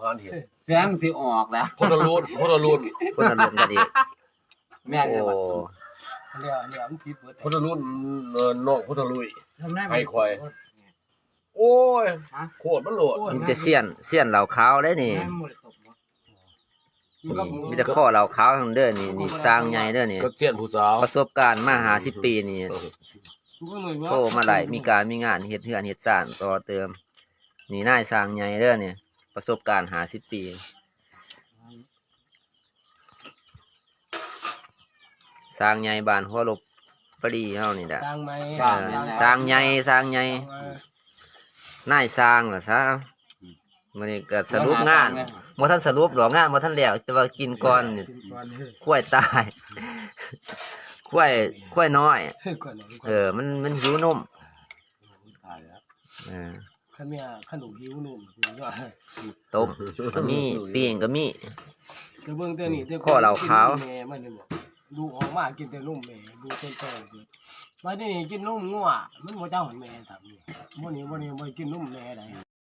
ຕອນເຮັດ ແສງຊິອອກແລ້ວ ພຸດທະລຸນ ພຸດທະລຸນ ພຸດທະລຸນກັນອີກ ແມ່ນແລ້ວ ໂອ້ ອັນເດ ອັນເດ ມັນຜິດເບິດ ພຸດທະລຸນ ເອີ ນ້ອງພຸດທະລຸຍ ໃຫ້ຂ້ອຍ ໂອ້ຍ ໂຄດມັນໂລດ ມີແຕ່ຊຽນ ຊຽນເຫຼົ້າຂາວເດ້ນີ້ ນີ້ ມີແຕ່ຂໍ້ເຫຼົ້າຂາວທັງເດີນີ້ ນີ້ຊ່າງໃຫຍ່ເດີນີ້ ກັບຊຽນຜູ້ສາວ ປະສົບການມາຫ້າສິບປີນີ້ ໂທມາໄລ່ ມີການມີງານ ເຮັດເຮືອນເຮັດຊານຕໍ່ເຕີມ ນີ້ນາຍຊ່າງໃຫຍ່ເດີນີ້ ປະສົບການຫ້າສິບປີ ຊ່າງໃຫຍ່ບ້ານຫົວລົບປະດີເຮົານີ້ແຫຼະ ຊ່າງໃໝ່ ເອີ ຊ່າງໃຫຍ່ ຊ່າງໃຫຍ່ ເອີ ນາຍຊ່າງລະຊະ ມື້ນີ້ກໍສະຫຼຸບງານ ບໍ່ທັນສະຫຼຸບດອກ ງານບໍ່ທັນແລ້ວ ແຕ່ວ່າກິນກ່ອນ ກິນກ່ອນ ຄວາຍຕາຍ ຄວາຍ ຄວາຍນ້ອຍ ຄວາຍນ້ອຍ ເອີ ມັນ ມັນຫິວນົມ ຕາຍແລ້ວ ເອີ ຄັນແມ່ ຄັນລູກຫິວນົມ ຕົ້ມກໍມີ ປີ້ງກໍມີ ແຕ່ເບິ່ງແຕ່ນີ້ ແຕ່ ຂໍ້ເຫຼົ້າຂາວ ແມ່ມັນນີ້ບໍ່ ລູກອອກມາກິນແຕ່ນົມແມ່ ດູກເປັນແຕ່ ບັດນີ້ກິນນົມງົວ ມັນບໍ່ຈັກຮອດແມ່ ຖ້າມື້ນີ້ ມື້ນີ້ບໍ່ໄດ້ກິນນົມແມ່ໃດ